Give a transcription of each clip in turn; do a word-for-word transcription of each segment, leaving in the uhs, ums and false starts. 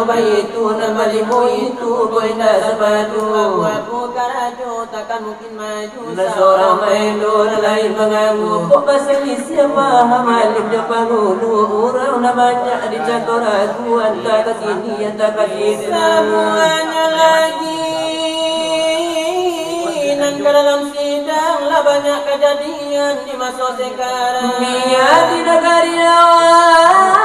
Nan baitu, nan balimo itu, ko indak sapadu. Apo-apo karajo, takkan mungkin maju. Nan sorang maindo, nan lain manganggu. Kok basalisiah maha malim jo pangulu. Urang nan banyak dicako ragu, antah ka sini, antah ka situ. Samuanyo lagi nan ka dalam sidang lah banyak kajadian di maso sekarang. Bia di nagari awak,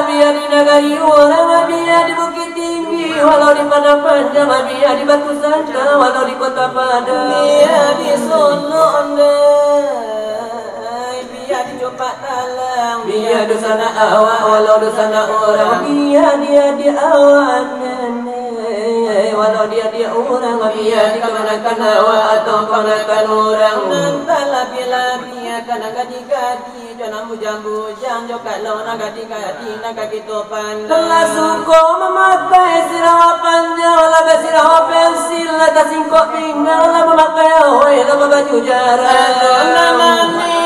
bia di nagari urang, bia di Bukittinggi, walau di Padang Panjang, bia di Batu Sangka, walau di Kota Padang. Bia di sono ndai, bia di Cupak Talang, bia dunsanak awak, walau dunsanak urang, bia di adiak awak nenek, walau di adiak urang, bia di kamanakan awak atau kamanakan urang. Nan talabiah-labiah ka nan gadih-gadih, jo nan bujang-bujang, jo kalau nan gadih-gadih, nan ka kito pandang. Lah suko mamakai sirawa panjang, lah basirawa pensil, lah tasingkok pinggang, lah mamakai awai, lah babaju jarang. Aduh, nan manih.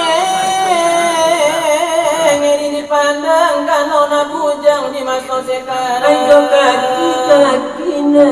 Maso sekarang. Ayo kaki-kaki ne,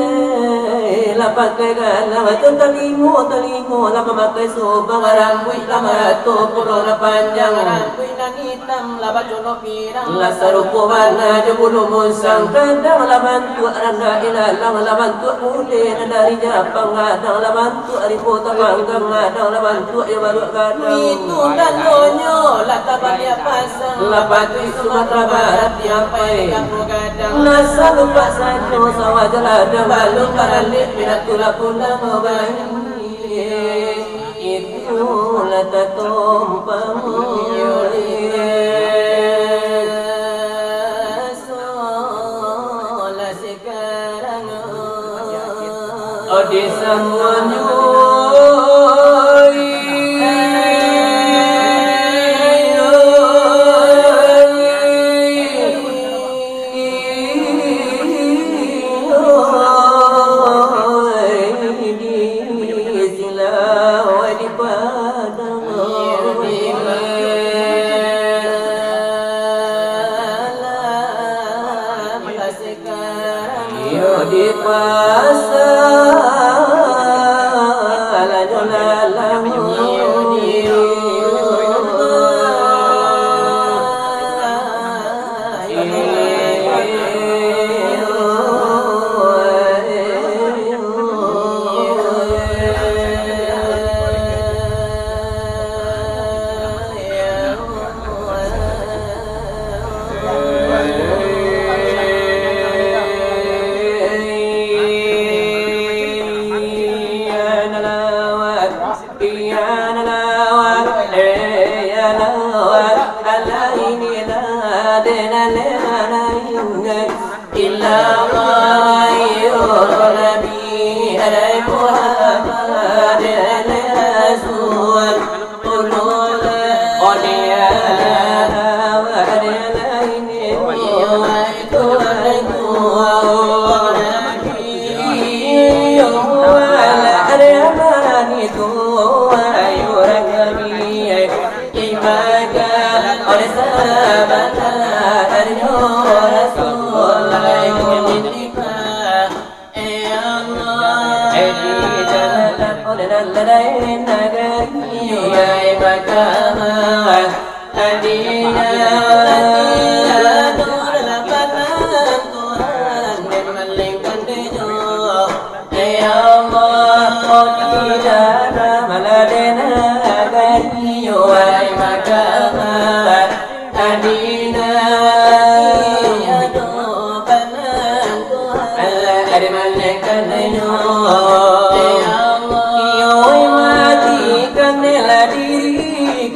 lah pakai galang, ayo talingo-talingo, lah mamakai subang, rambuik lah marato, pulo lah panjang, rambuik nan itam lah bacolok pirang. Lah sarupo bana jo bulu musang, gadang lah bantuak randak ilalang, lah bantuak bulek nan dari Japang, gadang lah bantuak Bantuak ribo tapanggang, gadang lah bantuak jo baruak gadang. Itu tandonyo lah tabaliak pasang. Lah patuik Sumatera Barat diampai di Kampung Gadang. Lah salupak sajo sawah jo ladang, balun baralek pinatu lah pulang baiak. Itu lah tatompang. Ode samuanyo. Di silau di padang. Iyo di pasa, lanyo lalang.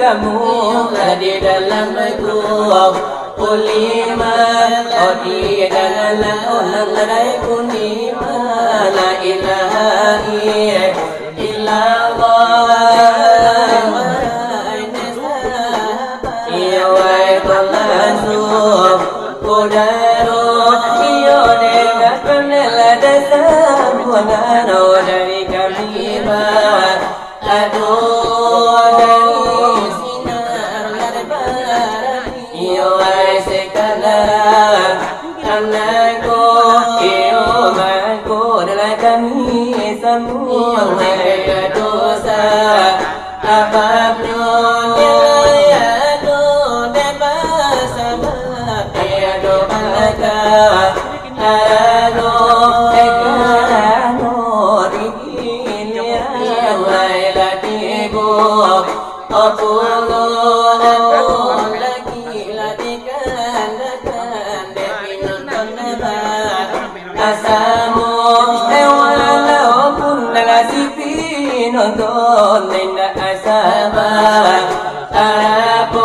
Kamu lah di dalam gua. Kulima, oh di dalam, oh nan ladai kulima, la ilaha illallah. Iyo wai palasu, kudaro, iyo dengarkan lah dasar, oh nan dari kami, bah. Aduh, dari sinar lah barani. Iyo ai sekala, anakku, iyo mangko dalam kami samua. Iyo ai dosa, apapun nilai ado, dek basabab, ado balakang. Karano, eh, karano, di giliran lai lah tibo, opulun lagi lah dikandakan, dek pinonton nabak. Asamo, eh, walaupun lah si pinonton, indak asamo, arapo,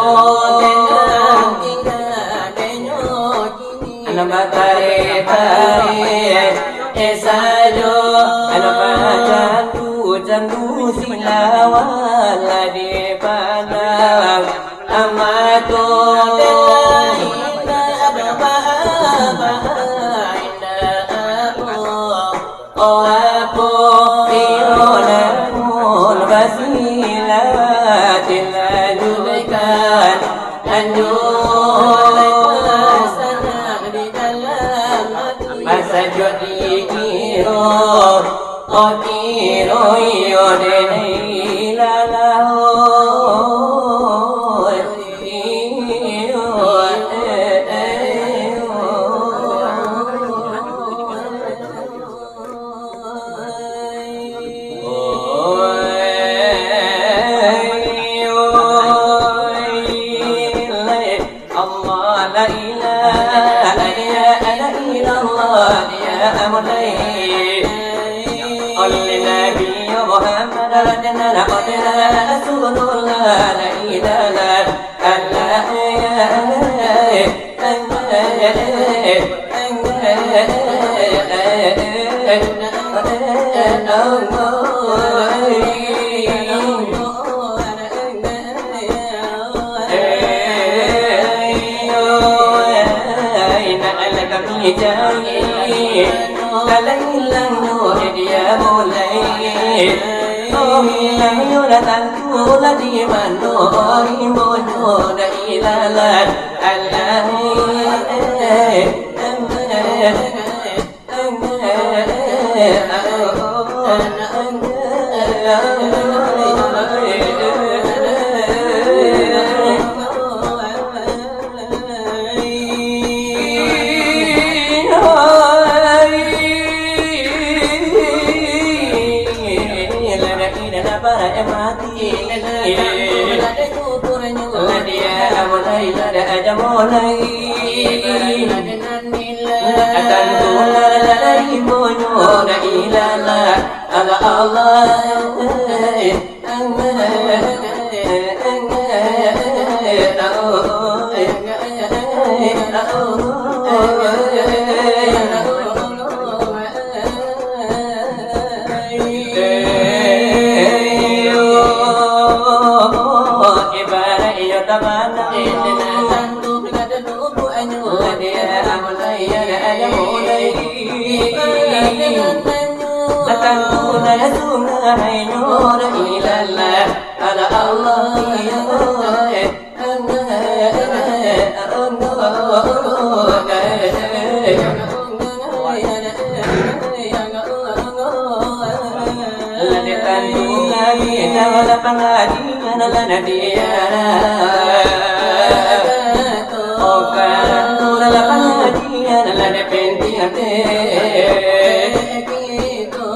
tenang, tingga, denyo, Anak batare-tare, eh, sajo. Anak bacandu-candu, silawan lah dipandang. Amato, indak ado baha-baha, indak ado. Oh, apo iyo namun basilah dilanjutkan, lanjut. Allah, la ilaha illa Allah, ya Mulai. Qul lin Nabi Muhammad, qad jaa Rasulullah, la ilaha illa Allah.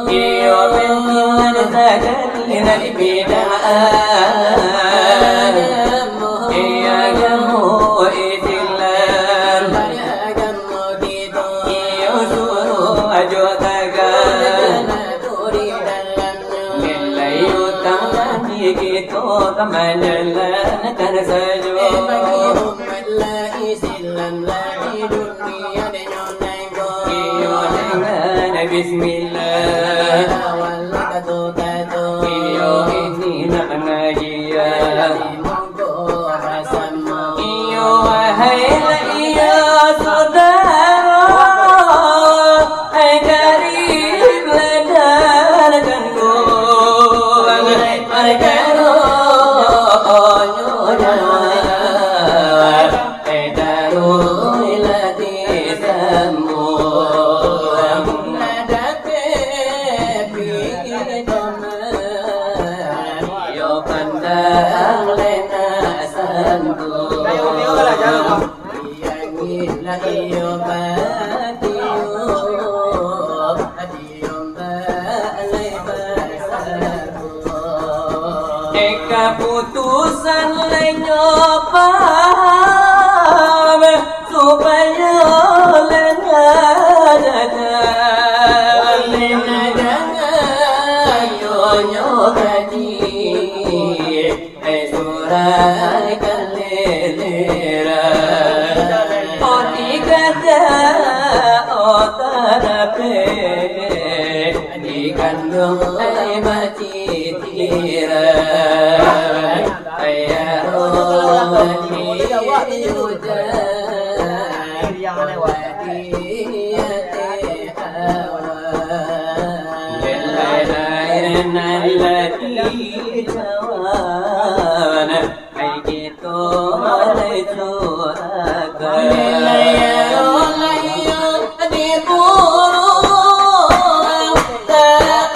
Iyo, penting nan sakali nan dipintaan. Iyo, agamo Islam. Iyo, suruah jo tagah. Nilai utang nan di kito ka manjalankan sajo. Lah Islam lah di dunia denyo naiko. Iyo dengan bismillah. Awal kato-kato. Iyo ini nak ngajian. Di muko basamo. Iyo wahai lah iyo saudaro. Hai karib lah dan kandung. Perkaro nyo jawab. Taruih lah disambuang. Lah dapek pikir doman. Iyo pandang lah nak santuang. Iyo angin lah iyo batiup. Eka putusan lai nyo paham, supayo lena jaga. Lena jaga, iyo nyo kaji. Eh, surai kalelera. Oh, dikata, oh, tarape. Dikandung, eh, bacitira. Ayah, oh, mati ujan. Wati ate awan. Lelai air nan lagi cawan. Ai kito lai curahkan. Lai yo, lai yo, di buruang, tak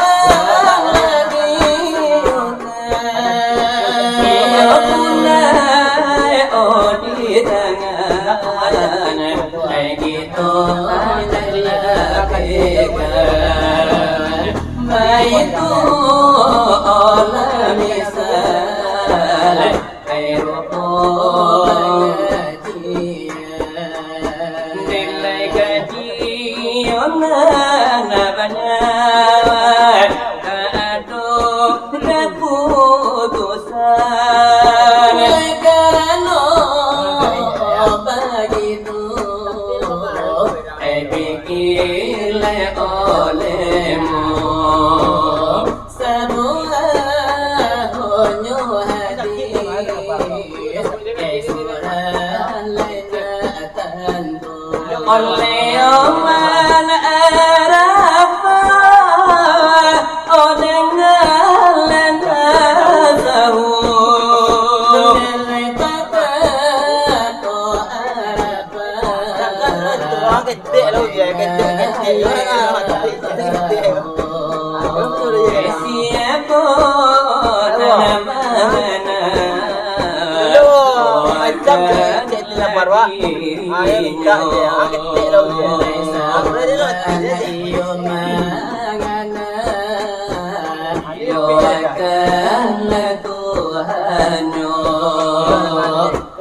Oleh Oman Arafah, oh, dengan lengan sahur. Siapa nama mana? Hello, macam tu, cek ni lapar, Wak. Ah, ya, minta je. Ah, ketek lah, ujian. Aku dah tengok, tak jadi. Yo, akan Tuhanyo.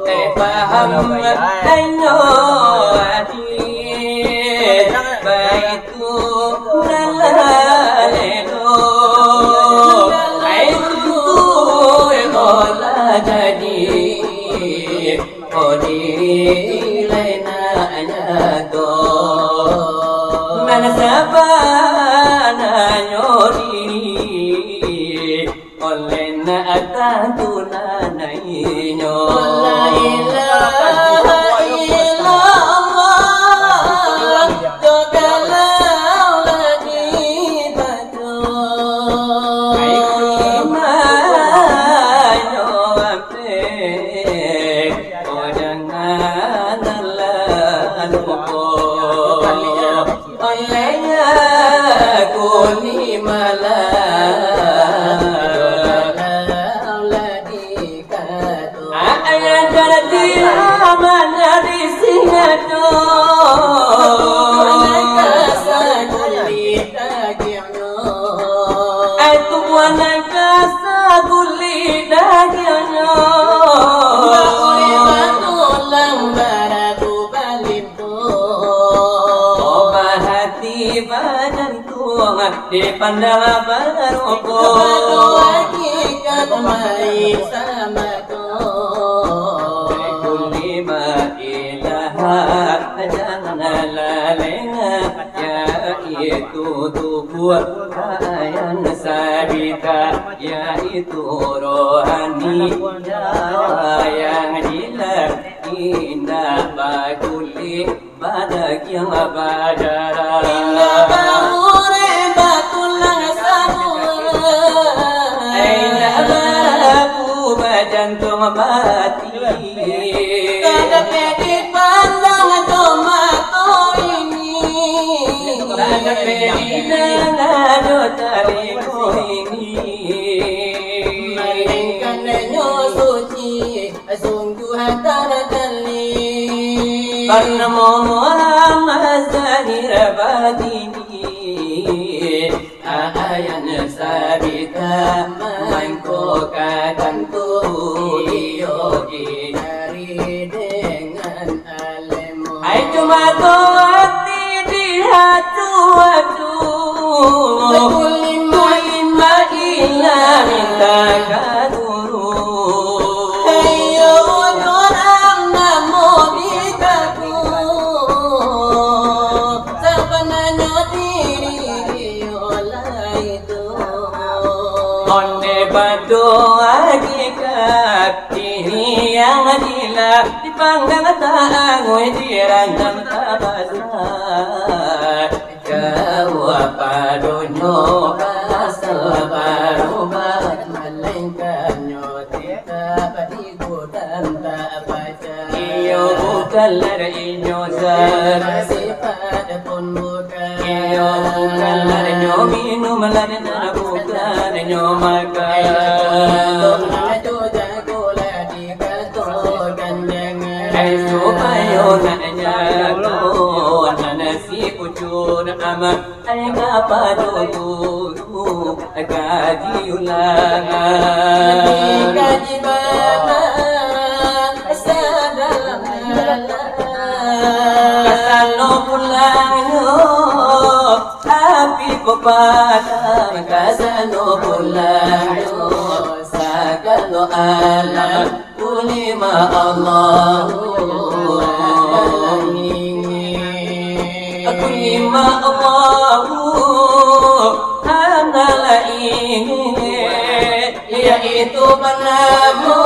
Eh, paham hanyo ati, baitu nan lalelo. Ai, tu iko lah jadi, oh, diri lai nak nyato. Nan sabananyo diri, oleh nak tantunan inyo. La ilaha illallah, jo kalau lah dibaco. Imanyo ampek, oh, jangan lah lupo. Oleh aku ni malah. Ayah jadi amanah di singa tu. Ai tubuah nan kasa kulik dagiangnyo. Baulih batulang baragu balimpuang. Oh, bahati bajantuang dipandang barupo. Baru hakikat main sama tu. Kulima ilaha jangan lalengah, yaitu tubuh yang sabita, yaitu rohani nyawa yang jinak, indak bakulik badagiang badarah. Indak baurek batulang sabuah. Indak barabu bajantuang bati. Kada dipandang jo mato ini. Kada didanga jo talingo ini. Malainkan nyo suci, sungguh tarjalin. Banamo Muhammad zahir batini. Ayan sabita mangko ka tantu iyo dicari dengan alemu. Ai cuma tu ati di hatu-hatu. Kulima ila minta ka guru. Ayo urang namo di taku. Sabananyo diri iyo lai tu. Onde bado hakikat diri yang jila, dipanggang taanguih, dirandam tabasa. Jauah padonyo asal barubat, malaingkannyo tetap di gudang tak pacah. Iyo bukanlah inyo zat. Sifat pun bukan. Iyo bukanlah inyo minum, lah bukan inyo makan. Ayo jagolah dikatokan jangan. Ai supayo nak jago, nak nasi ucun amat. Ai kapado guru kaji ulang. Kaji bana sadalam-dalam. Kasano pulangnyo api ko padam, kasano pulangnyo sagalo alam. Kulima Allahu, kulima Allahu, hanalah ini, yaitu banamo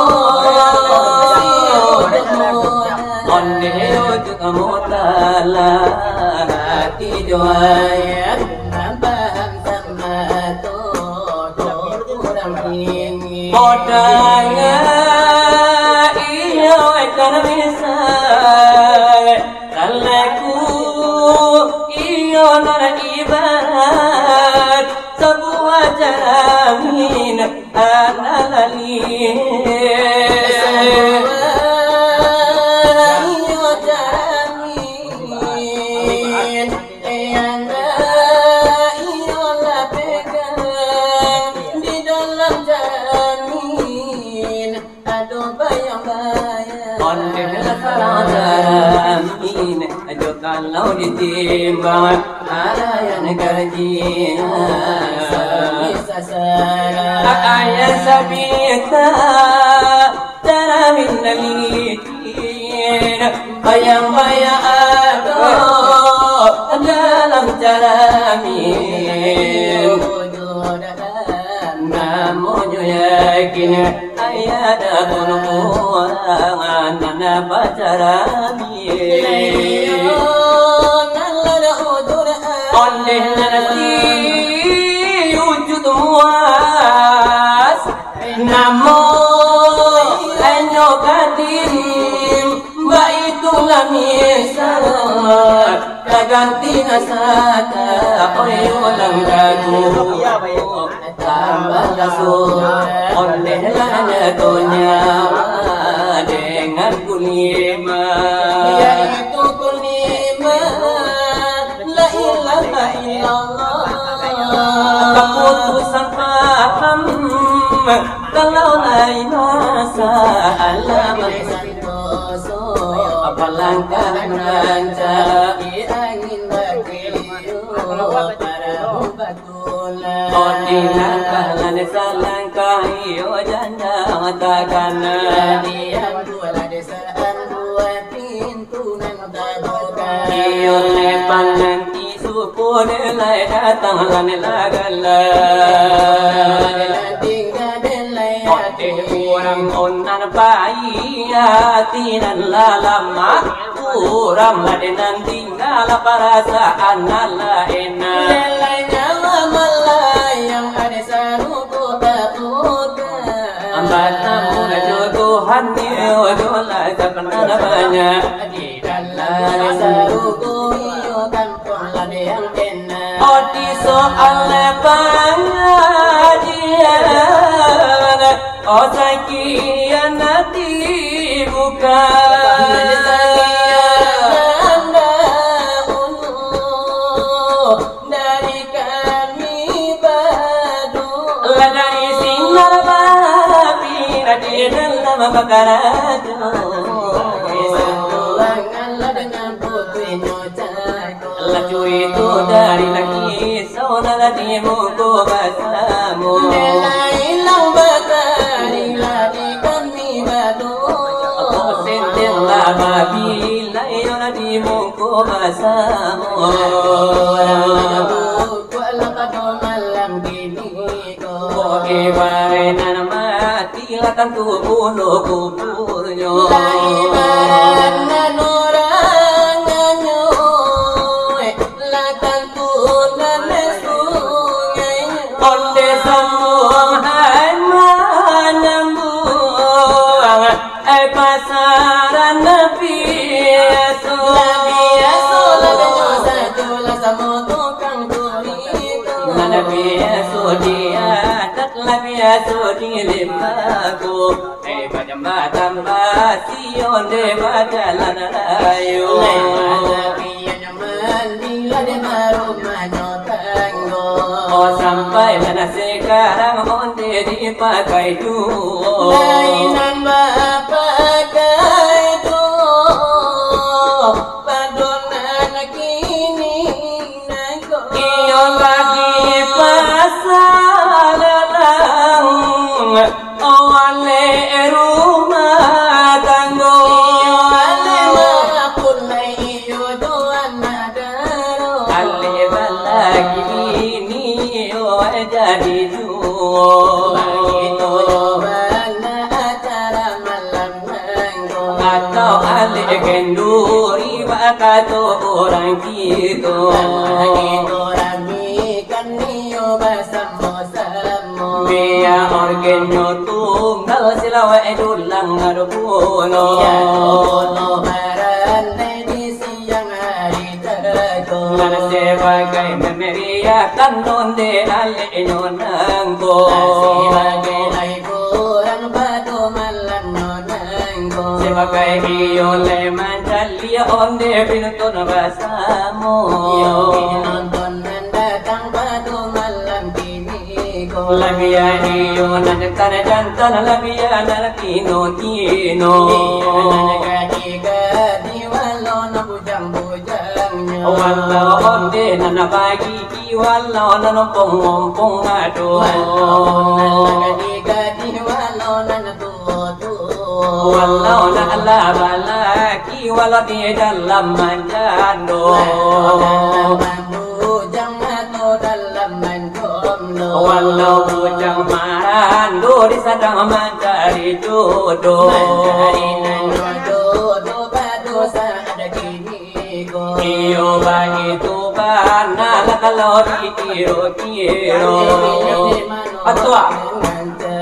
Onde Ujuk Mutal. Lah hati doa yang paham sama tu, tu kurang ini. Kau dengar, iyo kan misal, salaku iyo nan ibarat sabuah jaramin. Anak lali. Iyo jaramin, eh, anak iyo lah pegang di dalam jaramin. Ado bayang-bayang. Ondeh lah salah jaramin. Ajo kalau ditimbang, ayah nan kaji. Ayah sabita, jaramin nan licin. Bayang-bayang ado dalam jaramin. Namonyo yakin, ayah ado pun urang nan bacarami. Ondeh nan si wujud muas, namo inyo kadim, baitu lah misal. Taganti nasaka, oi ulang ragu. Tambah kaso, ondeh lah nyato nyawa dengan kulima. Yaitu kulima, la ilaha illallah. Kaputusan paham, kalau lain masa alamat. Doso, balangkah rancak, di angin batiup, parahu batulah. Odi langkah lah salangkah, iyo janjang takana. Diam bulan desa ambuah, pintu nan tabuka. Iyo lepan nan Suku dek lai datang, lah dek lah galak. Ondeh urang nan pai ati nan lah lamah, urang lah dek nan tingga lah parasaan nan lah enak. Lai nyawa malayang ade sarupo tabuka. Batamu jo Tuhan, iyo jo lah sabananyo banyak. Odi soal pangajian, oh sakian ati buka. Dari kami baduo. Lah dari sinar bapi, lah di dalam bakarajo. Satu angan lah dengan putuinyo cako. Lah curito dari laki, saudara di muko basamo. Bela ilang bakari lah di kami baduo. Apo senteng lah babi, lah iyo lah di muko basamo. Urang lah bukuak lah pado malam kini ko. Ko ibarat nan mati lah tantu bunuh kuburnyo. Lah ibarat nan urang anyuik, lah tantu nan sungai. Ondeh sambuang hai manyambuang. Ai pasaran biaso. Lah biaso lah denyo sajo lah samo tukang curito. Lah biaso di adat, lah biaso di limbago. Ai bajambatan basi ondeh bajalan rayo. Lah biaso mandi lah dek barumahnyo tanggo. Oh, sampai mana sekarang ondeh dipakai juo. Lai nan bapakai juo, pado nan kini nangko. Iyo lagi pasal lang. Waleh rumah tanggo. Iyo, aleh mapun lai iyo doan adaro. Aleh balaki bini, iyo jadi juo. Baitu bana acara malam Alek kenduri bakato urang kito. Kito ramikan iyo basamo-samo. Biar orgennyo tunggal, silawak dulang ado pulo. Iyo, pulo barandai di siang hari tato. Nan sabagai mamariahkan onde aleknyo nangko. Sabagai hiburan pado malamnyo nangko. Sabagai iyo lai mancaliak onde pinonton basamo. Iyo pinonton nan datang pado malam kini ko. Labiah iyo nan jantan-jantan, labiah nan tino-tino. Iyo nan gadih-gadih, walau nan bujang-bujangnyo. Walau onde nan bagigi, walau nan ompong-ompong ado. Walau nan gadih-gadih, walau nan tuo-tuo. Walau nan lah balaki, walau di dalam manjando. Walau dalam bujang atau dalam manjomlo. Walau bujang marando di sadang mancari jodoh. Mancari nan jodoh pado saat kini ko. Iyo baitu bana lah kalau dikiro-kiro. Atua,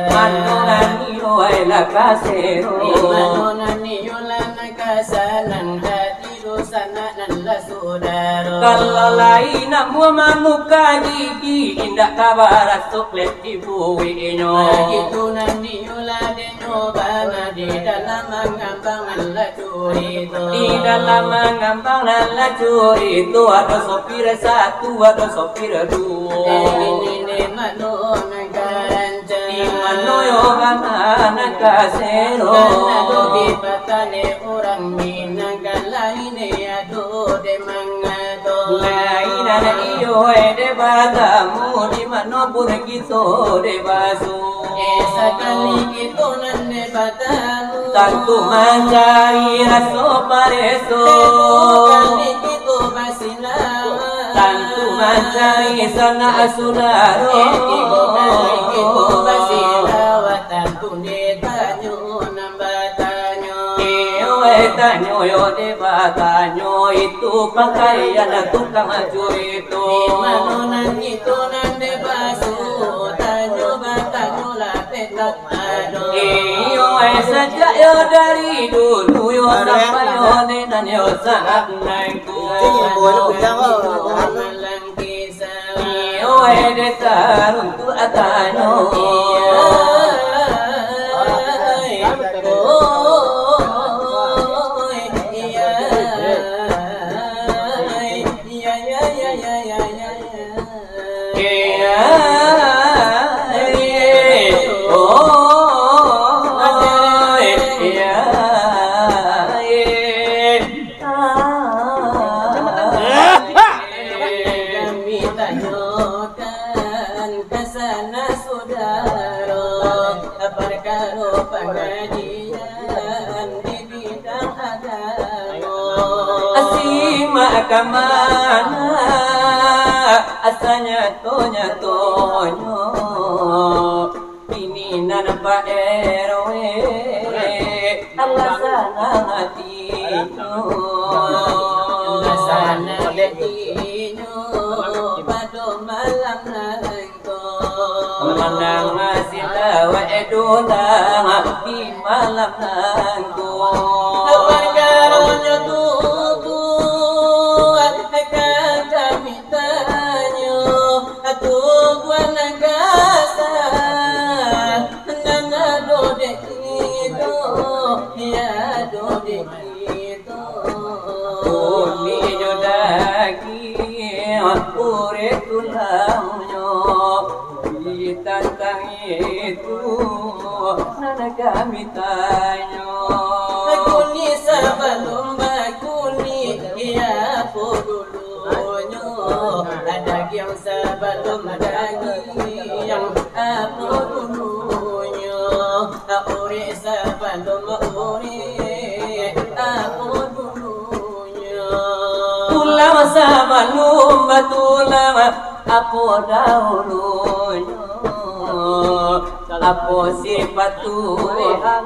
mano nan iyo ai lah kasero. Mano nan iyo lah nan kasanang hati, dunsanak nan lah sudaro. Kalau lai namuah mamuka gigi, indak ka baraso leh dibueknyo. Baitu nan iyo lah denyo bana di dalam mangambang nan lah curito. Di dalam mangambang nan lah curito, ado sopir satu, ado sopir duo. Di mano nan kancang? Di mano yo bana nan kasero? Nan ado di patane urang Minang, ka lain ado dek mangato. Lain anak iyo, eh, dek batamu, di mano pun kito dek baso. Eh, sakali kito nan dek batamu, tantu mancari raso pareso. Duo kali kito basilawat, tantu mancari sanak sudaro. Eh, tigo kali kito basilawat, tantu dek tanyo nan batanyo. Iyo, eh, tanyo yo dek batanyo, itu pakaian tukang curito. Di mano nan itu nan dek baso, tanyo batanyo lah petak ado. Iyo, eh, sajak yo dari dulu yo sampai yo dek nan yo sangat nangku. Iyo, eh, dek taruntuk atanyo. Kami tanyokan ka sanak sudaro, parkaro pangajian di bidang agamo. Simak ka mano, asa nyato-nyatonyo. Kini nan Pak R W, alah sanang atinyo. Alah sanang atinyo, pado malam nangko. Mandanga silawak dulang di malam nangko. Parkaronyo tu, tu, ka kami tanyo, tubuah nan kasa, nan ado dek kito, yo ado dek kito. Kulik jo dagiang, urek tulangnyo, di tantang itu nan kami tanyo. Kulik sabalum bakulik, apo dulu? Dulunyo, dagiang sabalum dagiang, apo dulunyo? Urek sabalum urek, apo dulunyo? Tulang sabalum batulang, apo dahulunyo? Apo sipatuhan?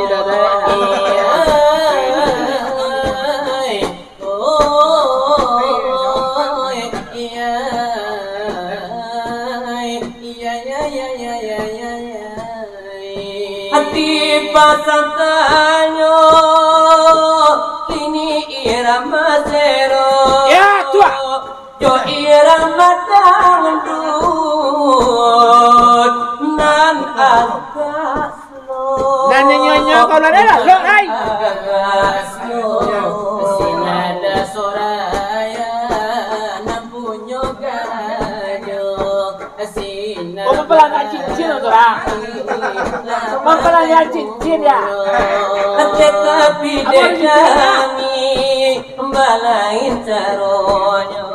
Iya. Hati pasatanyo, kini irama sero. Ya, tuah. Jo irama dangdut nan agak slow. Nan nyo-nyo kalau ada lah, slow, ai. Agak slow. Sinada soraya nan punyo garajo. Oh, mapalangga cincin tu, lah. Mapalangga cincin, ya. Tetapi dek kami balain caronyo.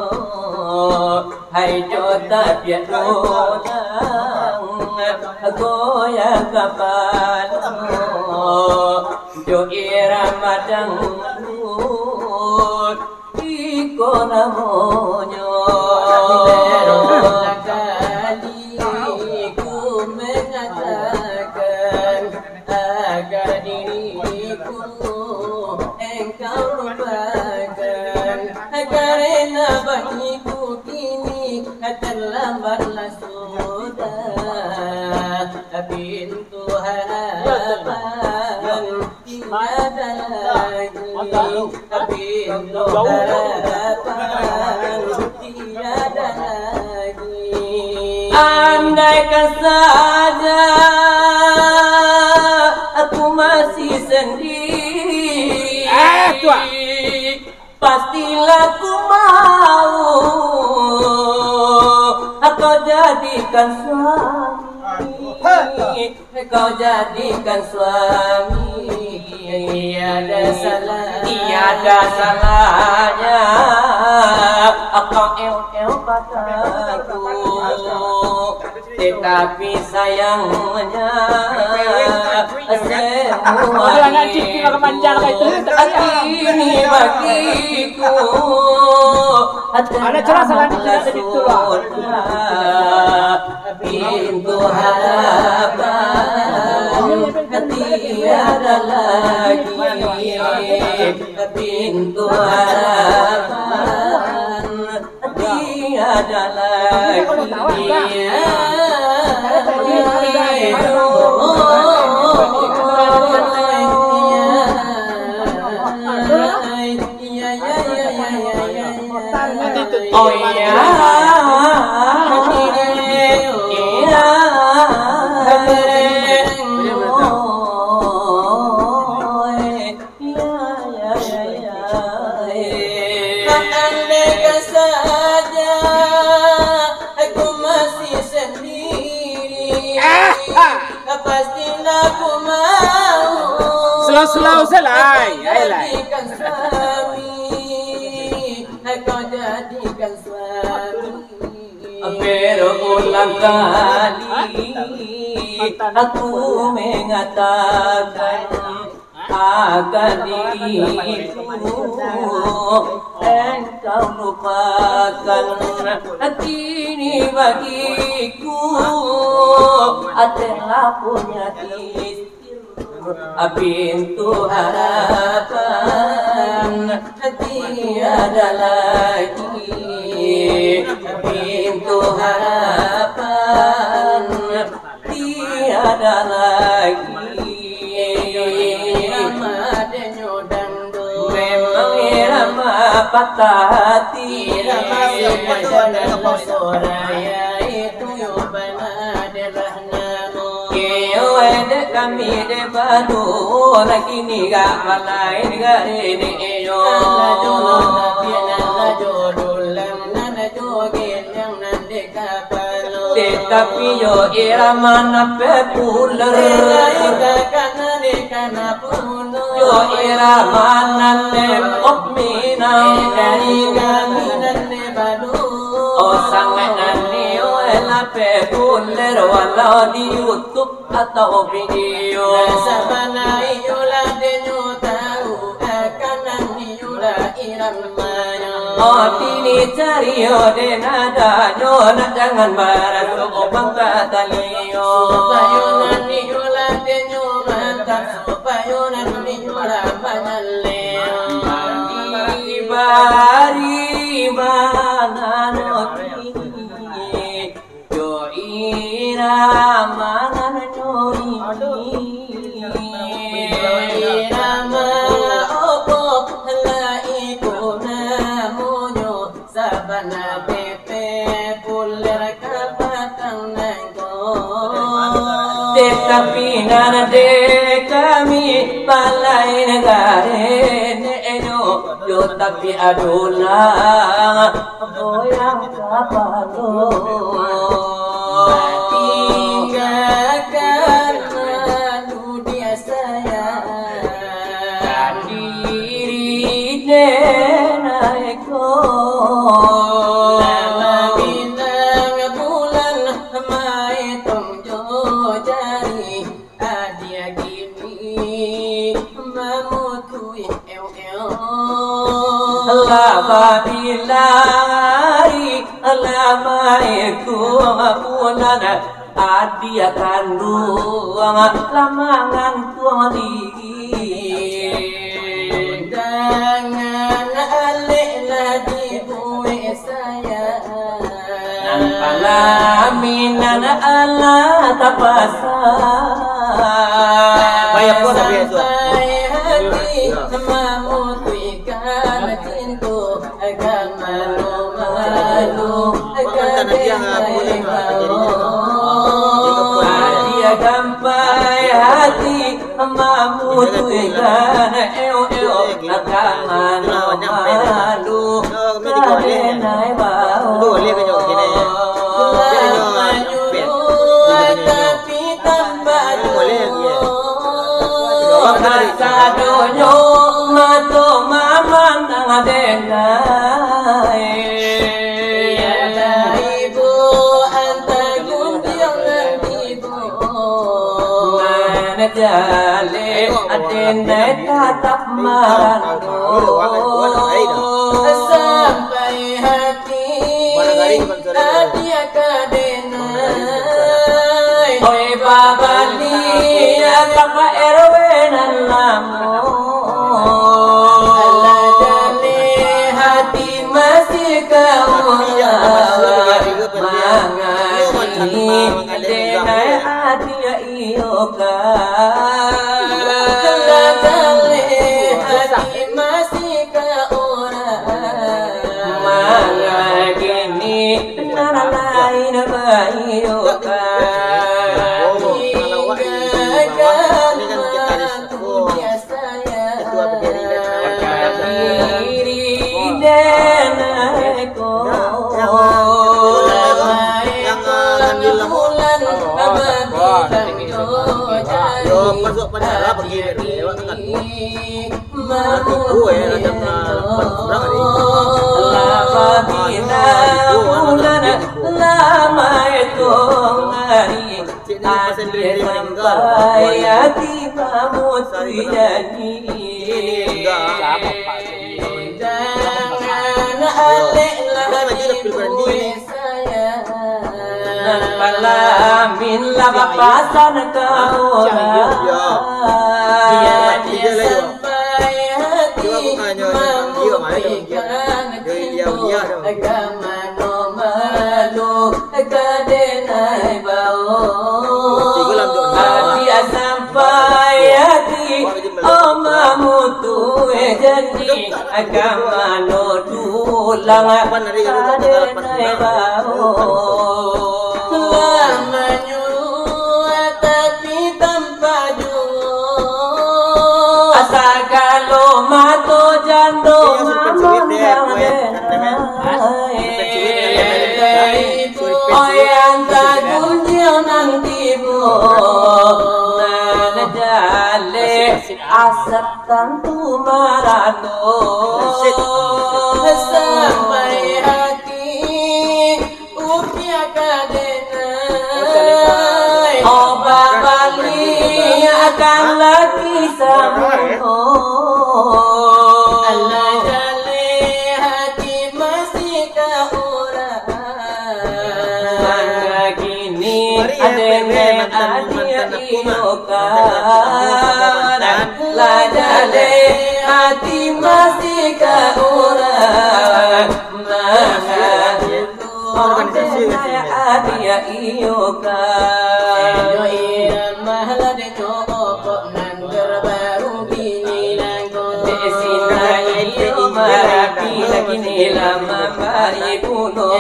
Hai jo tabiat urang, goyang kapalo. Jo irama dangdut, iko namonyo. Kali ku mangatakan, agar diriku engkau lupakan. Karena bagiku kini terlambatlah sudah. Pintu harapan tiada lagi, pintu harapan tiada lagi. Andaikan saja aku masih sendiri, ah, tuah. Pastilah ku mau kau jadikan suami. Kau jadikan suami. Tiada salah, tiada salahnya. Kau eu-eu padaku. Tetapi sayangnya, semua itu kini bagiku adalah sudah. Pintu harapan tiada lagi, pintu harapan tiada lagi. Oh iya, iya, iya. Andaikan saja aku masih sendiri, pasti aku mau. Slow, slow, slow, ai, ai, lai. Jadikan suami, kau jadikan suami. Berulang kali aku mengatakan, akan diriku engkau lupakan. Kini bagiku telah punya istri. Pintu harapan tiada lagi, pintu harapan tiada lagi. Memang irama patah hati. Irama siapa sudah bersuara, ya itu yo bana adalah namo. Iyo, eh, dek kami dek Badu, lagi ni gak balai gak ini iyo. Alah, jodoh tapi alah, jodoh lam, nan joget yang nan dek kapalo. Tetapi yo irama nan populer. Dek lain kakak nan dek kana puno. Yo irama nan dek pop Minang. Dek dari kami nan dek Badu. Oh, sangaik nan iyo lah populer walau di YouTube atau video. Sabana iyo lah denyo tahu, akan nan iyo lah iramanyo. Ati ni cario den adanyo, nak jangan baraso obang ka talio. Supayo nanti ulah denyo mantap, supayo nanti ulah manyaleh. Bari mangano kini. Jo irama nan nyori. Irama opo lah iko namonyo, sabana pepe puler ka batang nangko. Tetapi nan dek kami balai negare ne edo, yo tapi adolah goyang kapalo. Tinggakan malu dia sayang. Diri denai ko. Lah babintang bulan maetong jo jari. Adia kini mamutui eu-eu. Lah babilang ari, lah maekong bulan, adia kanduang lah mangantuang diri. Undangan alek lah dibuek sayang. Nan palaminan alah tapasa. Bayar pun habis tu. Sampai hati mamutuikan cinto, ka mano malu ka denai bawo. Adia sampai hati mamutuikan, eu-eu, ka mano malu ka denai bawo. Lah manyuruah tapi tambah juo. Kasadonyo mato mamandang denai. Iyolah ibo anta gundiang nan ibo. Nan jaleh denai tatap marando. Sampai hati adia ka denai. Oi babali, ka Pak R W nan lamo. Alah jaleh hati masih ka urang. Mangani denai adia iyo ka. Lah jaleh hati masih ka urang. Mangakini nan lain baiyo ka. Tinggakan malu dia sayang. Diri denai ko. Bulan babintang jo jari. Yo, masuk pada lah pergi dari lewat kan. Aku, eh, ada, ah, empat orang ni. Lah babintang bulan, lah maetong ari. Cik ni pasal diri dia meninggal. Sampai hati mamutui janji. Jangan alek lah dibuek. Nan palamin lah bapasan ka urang. Biar dia sampai hati mamutuikan cinto, ka mano malu ka denai bawo. Adia sampai hati, oh, mamutuih janji. Ka mano dulang ka denai bawo. Lah manyuruah tapi tampa juo. Sagalo mato jando mamandang denai. Oi anta gundiang nan tibo. Nan jaleh asap tantu marano. Sampai hati upiah ka denai. Oh, babali akan laki samo. Alah jaleh hati Mangga kini adeh adiak iyo kan, lah jaleh ati masih ka urang. Mangga dulu adeh adiak iyo kan. Yo, Irama lah dek cokok nan terbaru kini nangko. Dek Sina iyo marapi lah kini lah mambari pulo.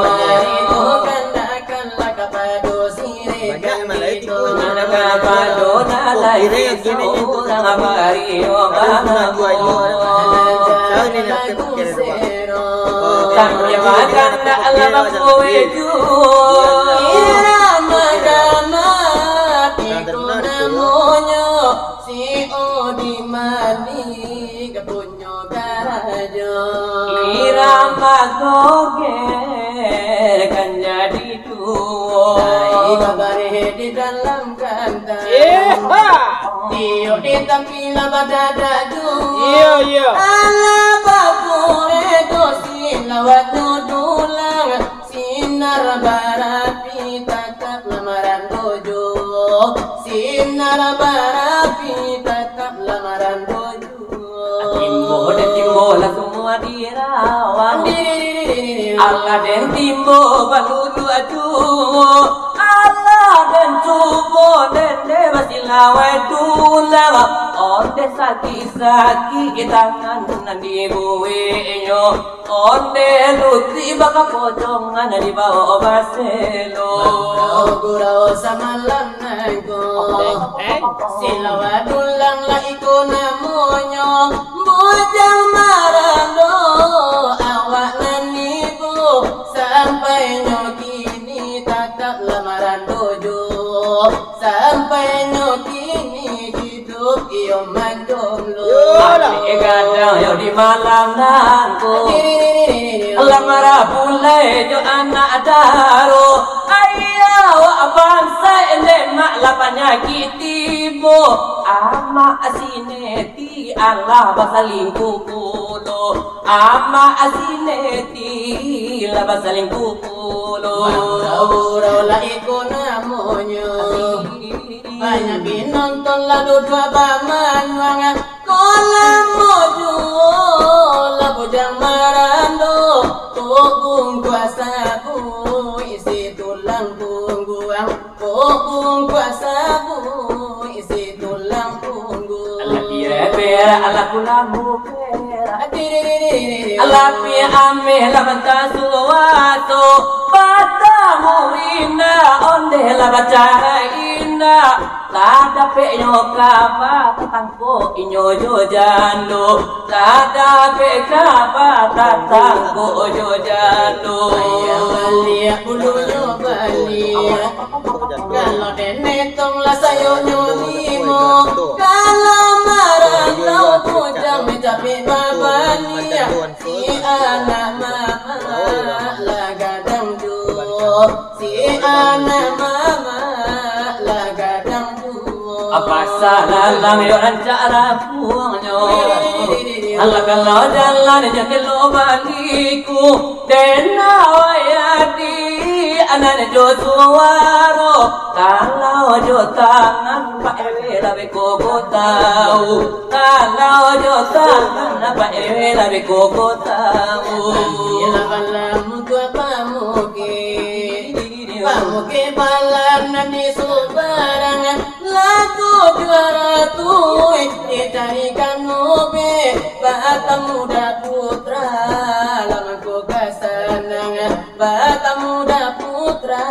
Mari ko kandakan lah kapado sirek kan itu. Nan kapado nan lai surang bari yo bangamo. Tapi makan dak lah bakuwe juo. Irama gamak iko namonyo, si Odi Manik punyo karajo. Irama goge kan jadi duo. Ai babareh di dalam kantang. Iyo. Tiok di tapi lah badadak juo. Iyo, iyo. Alah bakureh doh silawatnyo dulang. Sinar barapi tatap lah marando juo. Sinar barapi tatap lah marando juo. Timbo dan timbo lah samua dirawang. Alah den timbo balulu juo. Alah den cubo den de basilawai dulang. Onde sakik-sakik tangan nan dibueknyo. Onde luti bakapocongan dibao baselo. Gurau samalam nangko. Silawa dulang lah iko namonyo. Bujang marando awak nan ibo. Sampainyo kini tatap lah marando juo. Sampainyo kini hidup iyo manjomblo. Tapi gadang yo di malam nangko. Lah marapulai jo anak daro. Ayah awak bansaik lemak lah panyakik tibo. Amak sineti alah basalingkuh pulo. Amak sineti lah basalingkuh pulo. Gurau lah iko namonyo. Banyak binonton lah duduak bamanuang. Ko lamo juo lah bujang marando. Kok bungkuah sabu isi tulang pungguang. Kok bungkuah sabu isi tulang pungguang. Alah dia berak, alah pulang bukan. Alah pi ameh lah bantasuaso, batamu indak, ondeh lah bacarai indak, lah dapeknyo kaba tatangkok inyo jo jando, lah dapek kaba tatangkok jo jando. Ayah baliak bulunyo baliak, kalau denetong lah sayoknyo limo, kalau marantau bujang capek babaliak. Si anak mamak lah gadang juo, si anak mamak lah gadang juo. Apa salah lang yo rancak rapuangnyo. Alah kalau jalan nyo kelo baliku, dena wayadi anak jo suaro, kalau jo tangan pak ewe lah beko ko tau. Kalau jo tangan, apa ewe lah beko ko tau. Iyalah balam tu apa muke? Pamuke balam nan di subarang, lah tujuah ratuih dicarikan obe, batamu dah putra, lah mangko ka sanang. Batamu dah putra,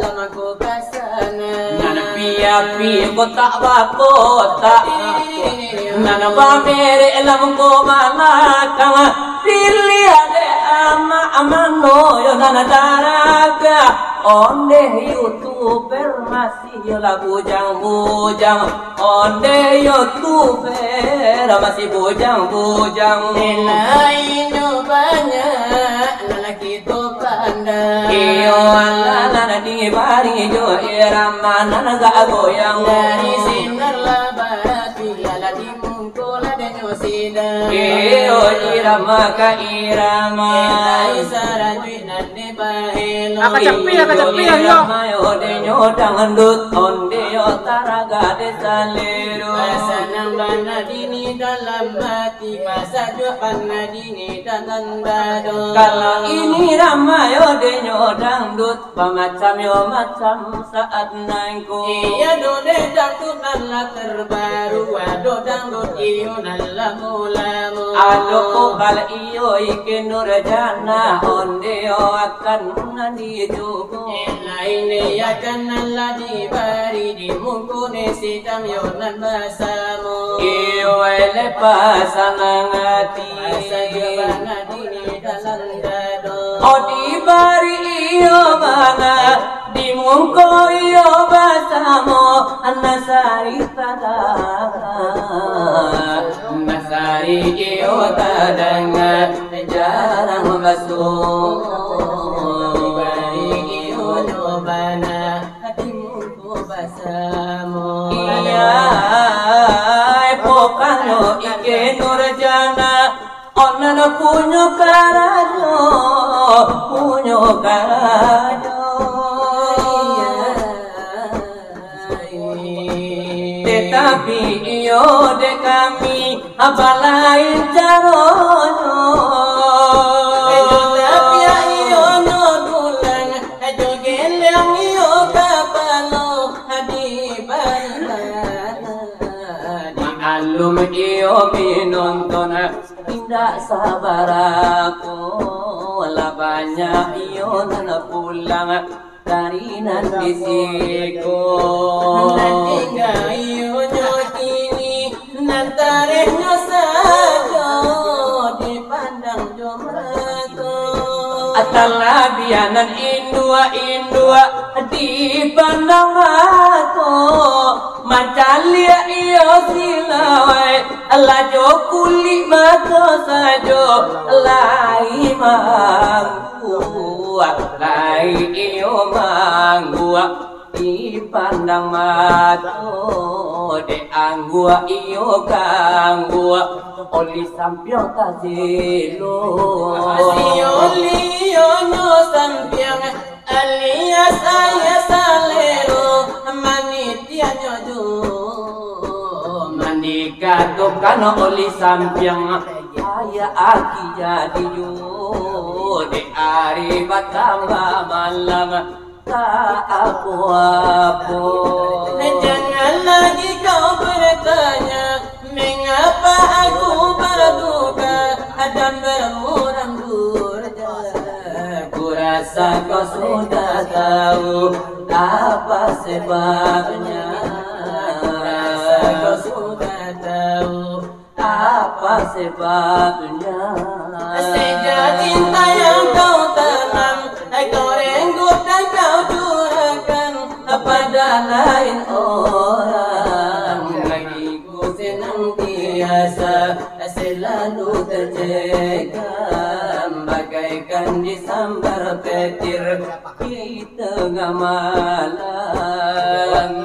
lah mangko ka sanang. Nan piah-piah kotak bakotak, nan bamerek lah mangko balakang. Piliah dek amak mano yo nan taraga. Ondeh youtuber masih yo lah bujang-bujang. Ondeh youtuber masih bujang-bujang. Nilai inyo banyak, nan lah kito pandang. Iyo, alah nan dibari jo irama nan agak goyang. Dari sinar lah barati, alah di muko lah denyo sidang. Iyo, irama ka irama. Lai sarajuik nan dibaelo. Aka capi, aka capi, iyo. Irama yo denyo dangdut, ondeh yo taraga di salero. Sanang bana dini dalam hati, sajuak bana dini dalam dado. Kalau ini irama yo denyo dangdut, bamacam yo macam saat nangko. Iyo, ado dek dangdut nan lah terbaru, ado dangdut iyo nan lamo-lamo. Ado kobal iyo Ike Nurjana, ondeh yo akan nan dijugo. Lain iyo akan nan lah dibari, di muko ne sidang yo nan basamo. Iyo, lepas sanang hati. Sajuak bana dini dalam dado. Oh, dibari iyo bana, di muko iyo basamo, nasari pada. Nasari iyo tadanga, jarang basuo. Dibari iyo nyo bana, di muko basamo. Iyo, pokanyo Ike Nurjana, onan punyo karajo, punyo karajo. Tetapi iyo dek kami, balain caronyo. Tetapi iyo nyo dulang, jo geleng iyo kapalo, dibari bana. Maklum iyo pinonton, indak sabarapo, lah banyak iyo nan pulang dari nan di siko. Nan tingga iyo nyo kini, nan tarehnyo sajo dipandang jo mato. Talabiah nan induak-induak dipandang mato, mancaliak iyo silawai, lah jo kulik mato sajo lai mangguak, lai iyo mangguak. Dipandang mato dek angguak iyo ka angguak, oli sampiang taselo. Si oli iyo nyo sampiang, alias ayah salero, manitianyo juo. Mandikatokan oli sampiang, ayah aki jadi juo, dek ari batambah malam. Tak apo-apo. Jangan lagi kau bertanya, mengapa aku berduka dan bermuram durja. Ku rasa kau sudah tahu apa sebabnya. Ku rasa kau sudah tahu apa sebabnya? Sejak cinta yang kau tanam, kau renggut dan kau curahkan pada lain orang. Hatiku senang biasa, selalu tercekam bagaikan disambar petir. Di tengah malam,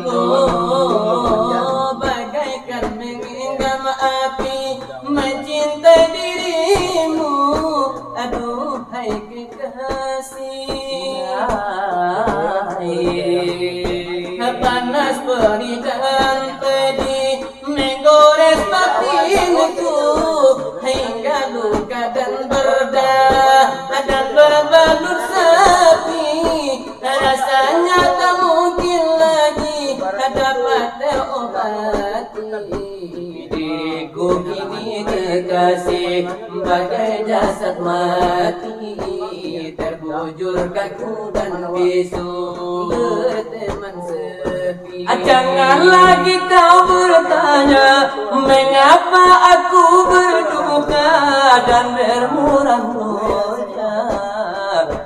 oh, bagaikan menggenggam api, mencintai dirimu, aduhai kekasih. Panas peri dan pedih, menggores batinku, hingga luka dan berdarah dan berbalut sapi. Rasanya tak mungkin lagi dapat terobati. Diriku kini kekasih bagai jasad mati, terbujur kaku dan bisu, berteman sepi. Jangan lagi kau bertanya, mengapa aku berduka dan bermuram durja.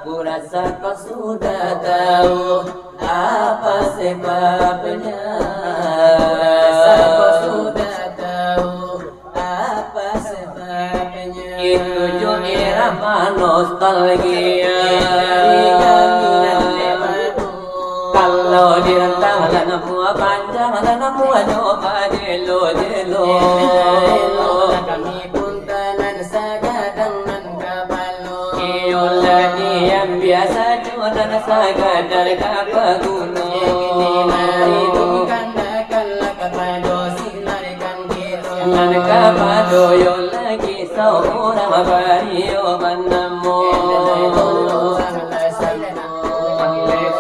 Ku rasa kau sudah tahu apa sebabnya. Ku rasa kau sudah tahu apa sebabnya. Itu jo irama nostalgia. Kalau direntang lah namuah panjang, lah namuah nyo bajelo-jelo. Kami pun Diam biasa jo nan sakadar ka paguno. Rindukanlah kapado sinar kandil. Nan kapado yo lagi saurang bario banamo.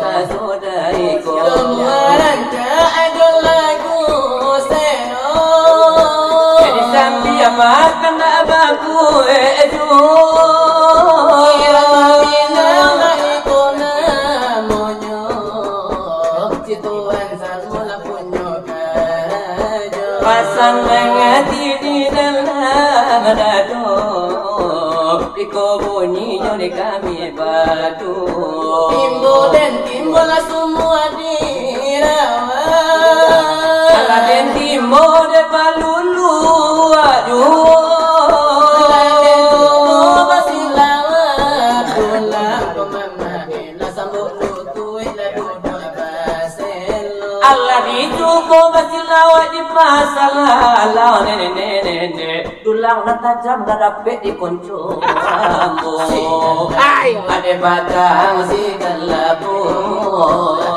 Sasudah iko. Semua rancak ajo lagu seno. Jadi sampai apa kena baku ejo. Ira minang iko namonyo. Si Tuhan Samula punyo karajo. Pasang mangati di dalam dado. Iko bunyinyo di kami badu. Timbo den timbo lah sumua dirawa. Alah den timbo de palulu aju. Alah den tubo basilawat pulang ko mama. Alah dicubo basilawat di pasalalau, nene-nene, dulang nan tajam lah dapek di konco ambo. Ai. Ade batang si kalabu,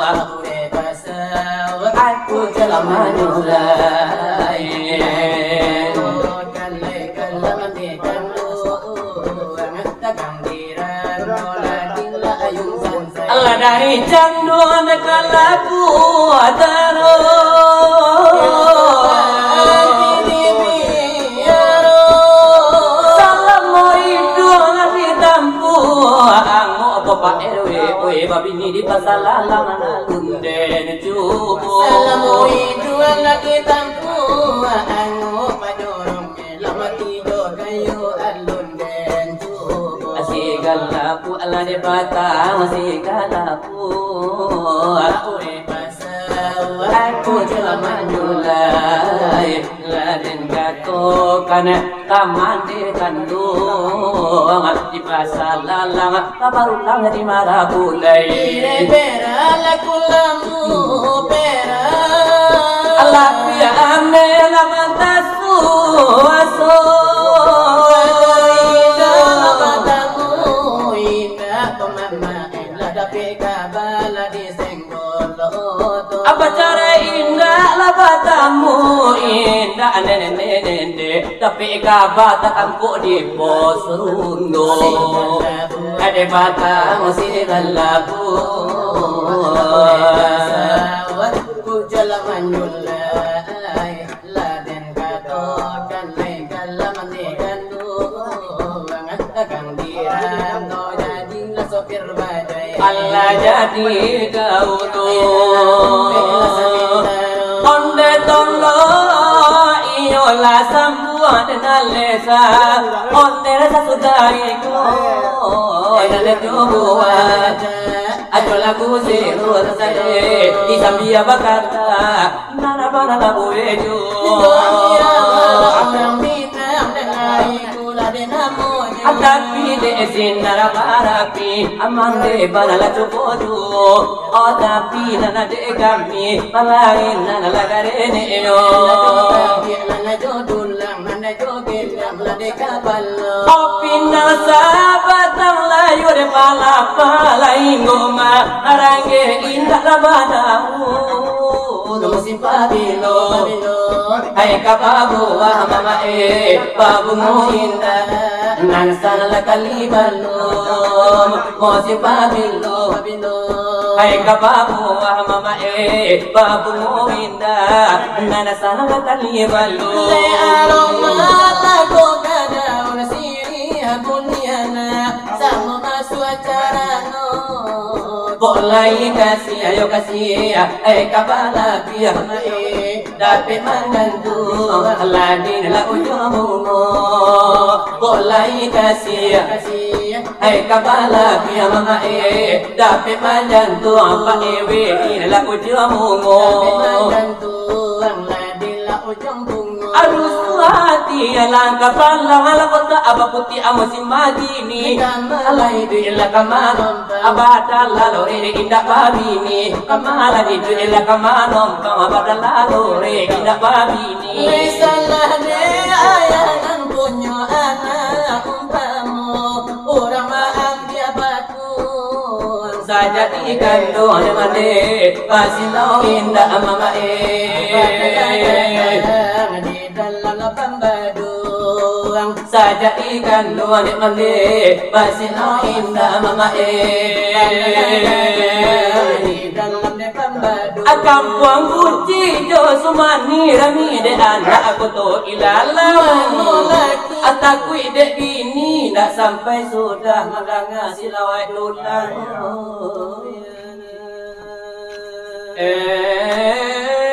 aku de pasau, aku jalan manulai. Kalai-kalai mandi kanduang, takang Alah dari canduan kalabu taruh. Salamo iduang ditampuah angok Bapak R W, oi, babini di pasalalang nan lunden cubo. Salamo iduang ditampuah angok padorong. Lah mati jo kayu alun den cubo. Asi galapu alah di batang, asi galapu. Aku di pasau, aku jo manulai. Lah den katokan ka mandi kanduang, di pasalalang. Kabarulang di marabulai. Ire pera laku lamu pera. Alah pia ame lah mantasu aso. Indak lah batamu, indak pamamah, lah dapek kaba lah disenggol oto. Apa cara indak lah batamu, indak nene-nene. Tapi kaba tatangkok di pos rundo. Ade batang si lalabu. Ku jalan manyulai, lah den katokan lai kalam di kanduang. Kang dirang to jadi lah sopir bajai. Alah jadi kau tu. Onde tolo iyolah sambuang dengan lesa. Onde lesa sudah iko. Onde lesa buat. Ajo lagu seru sasade. Di Zambia bakata. Nana bana lagu ejo. Orang Minang dengan iko. Tapi dek sindar barapi, aman dek bala lah cubo tu. Oh, tapi nan dek kami, balain nan lah karene yo. Oh, pinang sabatang layua dek pala-pala inggo ma, arangge indak lah badaun. Musim pabilo, hai ka babuah mamae, babungo indah, nan salah kali balum. Musim pabilo, hai ka babuah mamae, babungo indah, nan salah kali balum. Le aroma lago ka daun sirih buniana, samo masuak carano. Kok lai kasiah, yo kasiah, eh, ka balabiah, eh, dapek manantu, ladin lah ujung bungo. Kok lai kasiah, eh, ka balabiah, eh, dapek manantu, Pak Ewe, lah ujung bungo. Dapek manantu, ladin lah ujung bungo. Aduh, suati alang kapalang, alang kota abah putih amusim bagini. Alah iduik lah ka mano, abah adalah lore indak babini. Kamalah iduik lah ka mano, abah adalah lore indak babini. Lai salah dek ayah nan punyo anak umpamo, urang maambiak Sajak ikan tu anak mandi, basino indak mamae. Di dalam pambaduang. Sajak ikan tu anak mandi, basino indak mamae. Di dalam pambaduang. Kampuang Kuci jo Sumani rami dek anak koto ilalang. Takuik dek bini, ndak sampai sudah mandanga silawat dulang. Eh.